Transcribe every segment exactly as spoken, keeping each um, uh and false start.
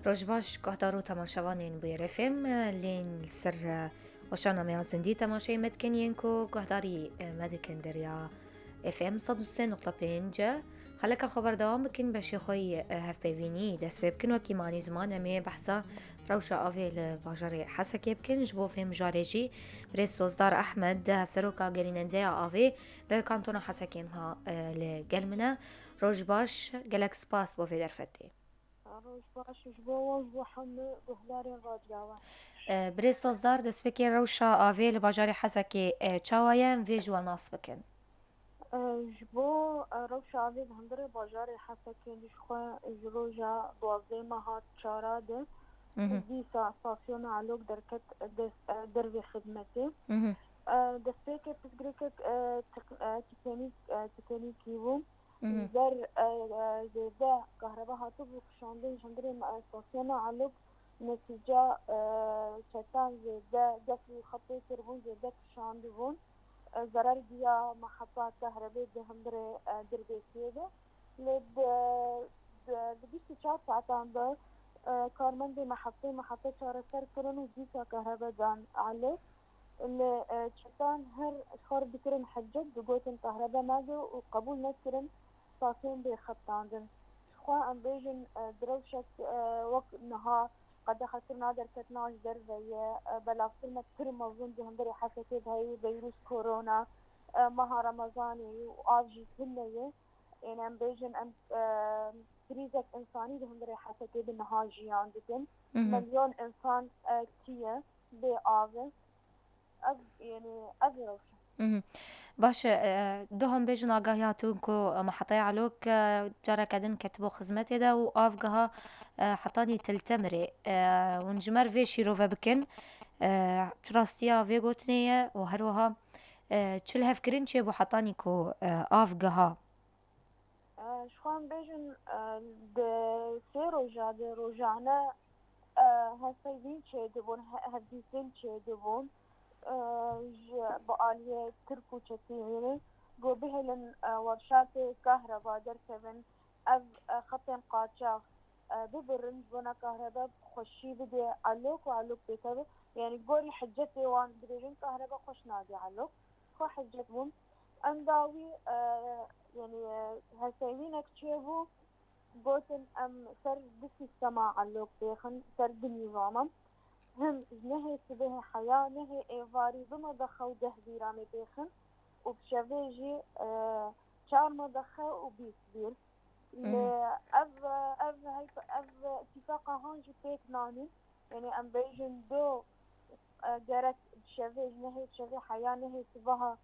Roj baş, guhdar û temaşevanên Bûyer F M, lên li ser, e, weşana me ya zindî temaşeyê me dikin, yên ku guhdarî, e, me dikin derya F M sed û sê nokta pênc. Xeleka xwe berdewam bikin, beşê xwe yê, e, hevpeyvînî dest pê bikin. Wekî me anî ziman, em ê behsa rewşa avê li bajarê Hesekê bikin. Ji bo vê mijarê jî birêz Sozdar Ehmed, hevseroka gerînendeya avê li kantona Hesekê niha, e, li gel min e. Roj baş, gelek spas bo vê derfetê. Roj baş ji bo we û ji bo hemû guhdarên Radyoya We. E, birêz Sozdar, destpêkê rewşa avê li bajarê Hesekê, e, çawa ye? Em vê ji we nas bikin. E, ji bo, e, rewşa avê di hundirê bajarê Hesekê jixwe ji roja duwazdeh meha çara de, Mhm. dîsa stasyona Elok derket des-, e, dervê xidmetê. Mhm. E, destpêkê pirsgirêkek, e, tek-, e, teknîk-, e, teknîkî bû. Mhm. Ber, e, e, zêde kahrebe hatibû kişandin ji hundirê me, e, stasyona Elok, netîca, e, çetan zêde dest û xetê kiribûn, zêde kişandibûn. E, zerer giya meheta kahrebê di hundirê, e, Dirbêsiyê de. Lê di, di, di bîst û çar saetan de, e, karmendê mehetê mehete çareser kirin û dîsa kahrebe dan Elok. Lê, e, çetan her xar dikirin hicet, digotin kahrebe nade û qebûl nekirin stasyon bê xebitandin. Jixwe em bêjin, e, di rewşek, e, wek niha qedexekirina derketina ji derve ye, e, belavkirina pir mezin di hundirê Hesekê de heye, vîrus korona, e, meha Remezanê û av jî tune ye. Ên em bêjin em, e, krîzek însanî di hundirê Hesekê de niha jiyan dikin. Mhm. Milyon însan, e, tiye bê av e. Ev, yanî, ev rewş e. Mhm. Baş e, e, duhom bêjin agahiya tun ku, e, mehetaya Elok, e, careke din ketibo xizmetê de û av giha, e, hetanî Til Temirê. E, hûn ji me re vê şîrove bikin. E, çi rastiya vê gotinê ye û her wiha, e, çi lihevkirin çêbû hetanî ku, e, av giha? E, ji xwe em bêjin, e, di sê roja de rojane, e, hevpeyvîn çêdibûn, he-, hevdîtin çêdibûn, e, ji bi aliyê Tirk û çeteyê ku bihêlin, e, werşatê kahreba derkevin, ev, e, xetên qaçax, e, bibirin, ji bona kahrebe xweşî bidê Elok û Elok pêkeve. Yanî gorî hicetê wan dibêjin kahrebe xweş nadê Elok. Xwe hicet bûn. Em dawî, e, yanî, e, hevpeyvînek çêbû, gotin em ser du sîstema Elok bêxin, ser du nîzama. Him ji nehê sibehê heya, nehê êvarî du medexe û deh bîramê bêxin û bi şevê jî, e, çar medexe û bîst bîr. Lê ev, ev, ev îtîfaqa han jî pêk nanîn. Yanî em bêjin do, e, gerek bi şevê ji nehê şevê heya nehê sibaha,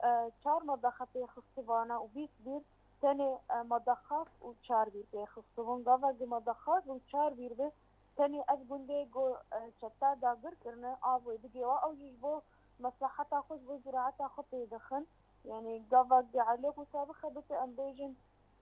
e, çar medexe pê xistibana û bîst bîr tenê, e, medexa û çar bîr pê xistibûn. Gava gi medexa û çar bîr be, tenê ev gundê ku, e, çeta dagir kirine, av wê bigê wa, ew jî ji bo mesleheta xwe, ji bo ziraeta xwe pê dixin. Yanî gava gi Elok wisa bixebite, em bêjin,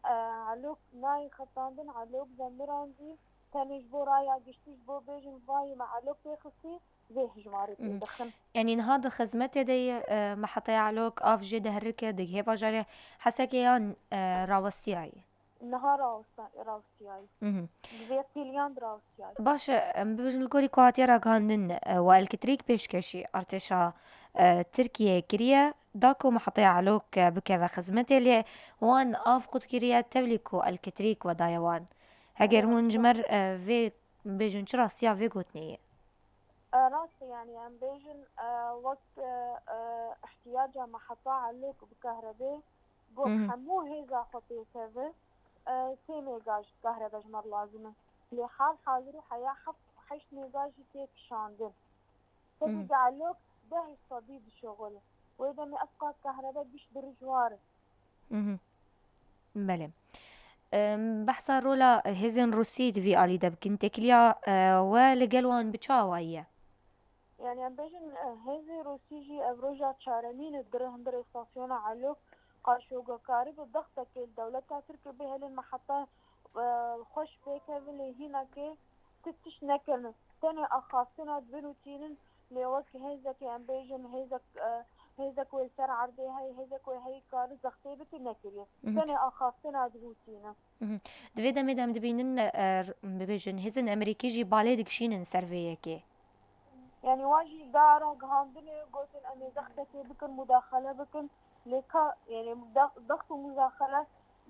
e, Elok nayê xebitandin, Elok vemirandî, tenê ji bo raya giştî, ji bo bêjin vayê me Elok pê xistî, vê hejmarê pê dixin. Yanî niha di xizmetê de ye, e, mehetaya Elok, av jê diherike, digihê bajarê Hesekê yan, e, rawestiyayî? Niha rawesta-, rawestiyayî. Mhm. Di vê pêliyan de rawestiyayî. Baş e, em bibêjin li gorî ku hatiye ragihandin, e, we elektrîk pêşkêşî artêşa, e, Tirkiyeyê kiriye, da ku mehetaya Elok, e, bikeve xizmetê, lê wan av qut kiriye, tevlî ku elektrîk we daye wan. Heger hûn ji me re, e, vê bêjin, çi rastiya vê gotinê ye? E, rast e, yanî em bêjin, e, wek, e, e, ihtiyaca meheta Elok bi kahrebê, got, Mhm. hemû hêza xwe pêkeve, e, sê mêga ji kahrebe ji me re lazim e. Lê hal hazirî heya heft û heşt mêga jî tê kişandin. Tevî Mhm. Elok deh sedî dişuxule. Wê demê ev qas kahrebe giş birijwar e. Mhm. Belê. Em, behsa rola hêzên Rûsî di vî alî de bikin. Têkiliya, e, we li gel wan bi çi awayî ye? Yanî em bêjin, e, hêzê Rûsî jî ev roja çaremîn e di hundirê stasyona Elok, qaşo ku karibû dextekê li dewleta Tirkiyê bihêlin me heta, e, xweş pêkevin, lê hînakê ti tişt nekirin. Tenê axaftina dibin û tînin, lê wek hêzekê em bêjin hêzek, e, hêzek wê li ser erdê heye, hêzek wê heye karin zextê bike, nekiriye. Mhm. Tenê axaftina dihûtîne. Mhm. Di vê demê de em dibînin, e, bibêjin, hêzên Amerîkî jî balê dikişînin ser vê yekê. Yanî wan jî da ragihandinê, gotin em ê zextekê bikin, mudaxele bikin. Lê ka, yanî dex-, zext û mudaxele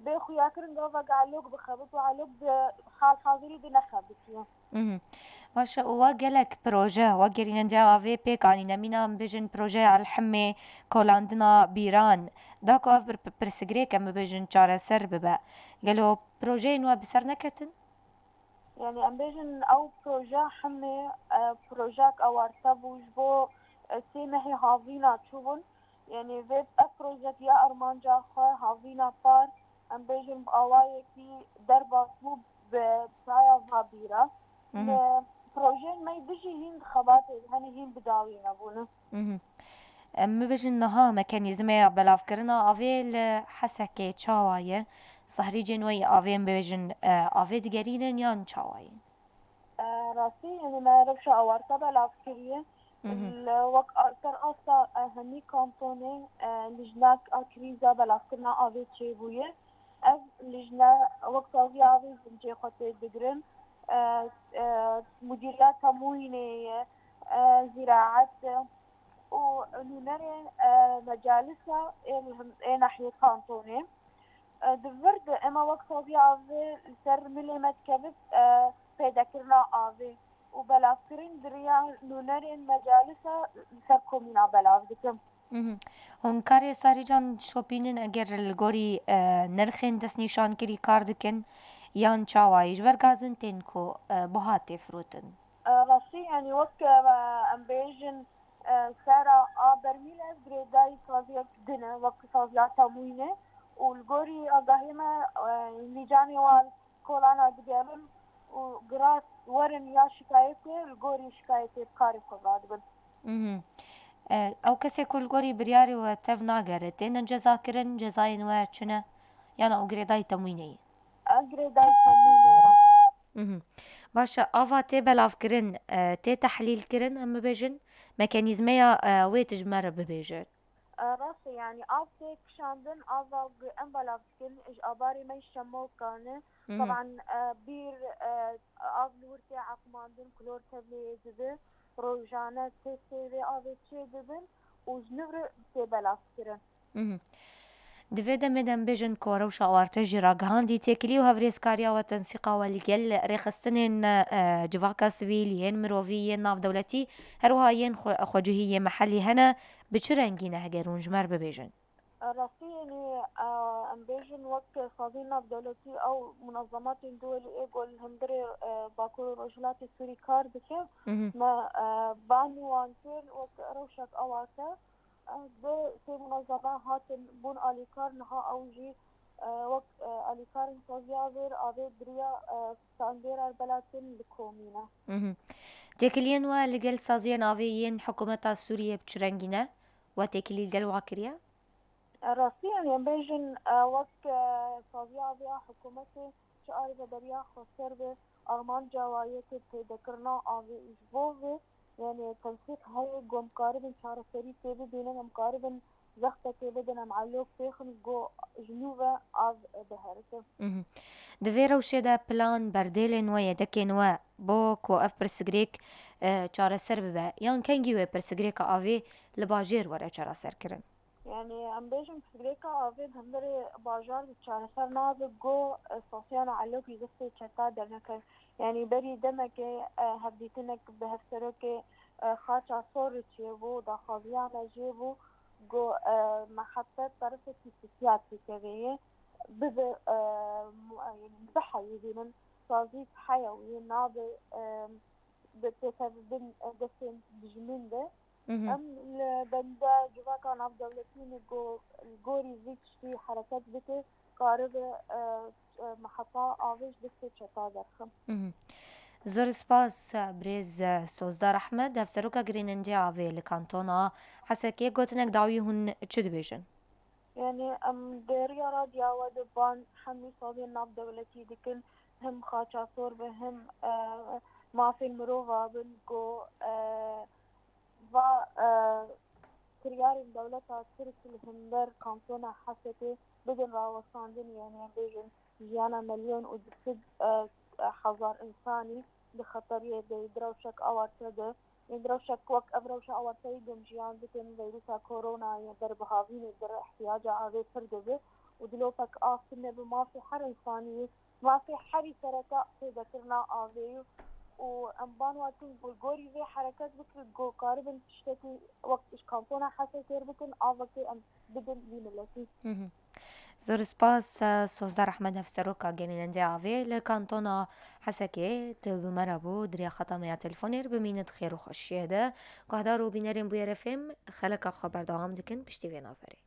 bê xuyakirin gava elok bixebit û elok di hal hazirî de nexebitiye. Mhm. Baş e, û we gelek proje, we gerînendiya avê pêk anîne. Mîna em bêjin projeya Elhimê, kolandina bîran, da ku ev bir pirsgirêk em bibêjin çareser bibe. Gelo projeyên we bi ser neketin? Yanî em bêjin ew proje hemê, e, projek awarte bû ji bo, e, sê mehê havîna çûbûn. Yanî vê ev projek ya armanca xwe havîna par, em bêjin bi awayekî derbas bû bi çaya va bîra. Mhm. Li projeyên me dijî hîn xebatê hene hîn bi dawî nebûne. Mhm. Em bibêjin niha mekanîzmeya belavkirina avê li Hesekê çawa ye? Sahrîcên we yê avê em bibêjin, e, avê digerînin yan çawa ye? E, rastî, yanî me rewşa awarte belav kiriye. Mhm. Li wek a-, ser asta, e, hemî kantonê, e, lijnek a krîza belavkirina avê çêbûye. Ev lijne wek saziya avê zincê xwe tê digirin. E, e, Mudîriya Temûyînê ye, e, zîraet û nûnerên, e, mecalisa ê li hin-, ê nahiyê kantonê. E, di vir de ema wek saziya avê li ser milê me dikevit, e, pêdekirina avê û belavkirin di riya nûnerên mecalisa li ser komîna belav dikim. Mhm. Hûn karê Sahrîcan dişopînin eger li gorî, e, nirxên destnîşankirî kar dikin yan çawa ye? Ji ber gazin tên ku, e, buha tê firotin? E, rastî, yanî wek, e, em bêjin, e, sera a bermîl ev girêdayî saziyek din e, wek saziya temûyînê û li gorî agahiyê me, e, lîcanê wan kolana digerin û girat werin ya şikayetê, li gorî şikayetê bi karê xwe radibin. Mhm. E, ew kesê ku li gorî biryarê we tev nagere, têne cezakirin, cezayên we çi ne? Yan ew girêdayî temûyînê ye? Ev girêdayî temûyînê ye. Mhm. Baş e, ava tê belavkirin, e, tê tehlîlkirin, em bibêjin, mekanîzmeya, e, wê tu ji me re bibêje. E, rast e, yanî av tê kişandin, ava em belav dikin, ji abarê me şemokan e. Mhm. Teban, e, bîr, e, av li wir tê eqmandin, klor tevliyê dibe, rojane testê vê avê çêdibin û ji nû re tê belavkirin. Mhm. Di vê demê de em bêjin ku rewşa awarte jî ragihandî, têkilî û hevrêzkariya we, tensîqa we li gel rêxistinên, e, civaka sivîl, yên mirovî, yên navdewletî, her wiha yên xwe-, xwecihî yê mehellî hene, bi çi rengî ne heger hûn ji me re bibêjin? Rastî, yanî, e, em bêjin wek saziyên navdewletî ew munezematên duwelî ê ku li hundirê, e, Bakur û Rojhilatê Sûrî kar dike. Mhm. Me, e, ban wan kir wek rewşek awarte. E, di sê munezeme hatin bûn alîkar, niha ew jî, e, wek, e, alîkarên saziya avê, avê biriya, e, standê re belatin dikomîne. Mhm. Têkiliyên we li gel saziyên avê yên hikûmeta Sûriyê bi çi rengî ne? We têkilî li gel wa kiriye? Rastî, em ê bêjin, e, wek, e, saziya avê ya hikûmetê çi arêveberiya xweser be, armanca wa yek pêdekirina avê ji bo ve, yanî tensîq heye ku em karibin çareserî tê bibînin, em karibin zextekê bidin, em elok pêxin ku ji nû ve av biheritin. Mhm. Di vê rewşê de plan, berdêlên we, yedekên we bo ku ev pirsgirêk, e, çareser bibe, yan kengî wê pirsgirêka avê li bajêr were çareserkirin? Yanî, em bêjin pirsgirêka avê di hundirê bajar de çareser nabe, go, e, saziyana elokî zextê çeta dernekevin. Yanî, berî demekê, e, hevdîtinek bi hevserokê, e, Xaça Sor re çêbû, daxwaziya me jê bû, go, e, mehete terefekî sisya têkevê yê, bibe, e, mu-, e, biheyî bînin, sazî heya wî nabe, e, bi têkevin destên dijmin de. Mhm. Em li benda civaka navdewletî ne ku li gorî vî tiştî hereket bike, karibe, e, e, meheta avê ji destê çeta derxin. Mhm. Zor spas, birêz Sozdar Ehmed, hevseroka girênendê avê li kantona Hesekê, gotinek dawî hûn çi dibêjin? Yanî em dêriya radiya we de ban hemî saziyên navdewletî dikin, him Xaça Sor be, him, e, mafên mirova bin ku, e, va, e, kiryarên dewleta Tirk li hember kantona Hesekê bidin rawestandin, yanî em bêjin jiyana milyon û du sed hezar însanî di xeteriyê de, di rewşek awarte de. Ên di rewşek wek ev rewşa awarteyî gom jiyan bikin, veyrusa koronayê berbihavînê dir ihtiyaca avê pir dibe û dilopek av tune bi mafê her însanî, mafê herî sereke pêdekirina avê ye û em banwa dikin ku gorî vê hereket bikin ku karibin tiştekî wek ji kantona Hesekê bikin, avekê em bidin vî miletî. Zor spas, Sozdar Ehmed Hevseroka Genelendê Avê li kantona Hesekê tu bi me re bû, di riya xeta me ya telefonê re bimîne di xêr û xweşiyê de. Guhdar û bînerên Bûyer F M xeleka xwe berdewam dikin piştî vê navberê.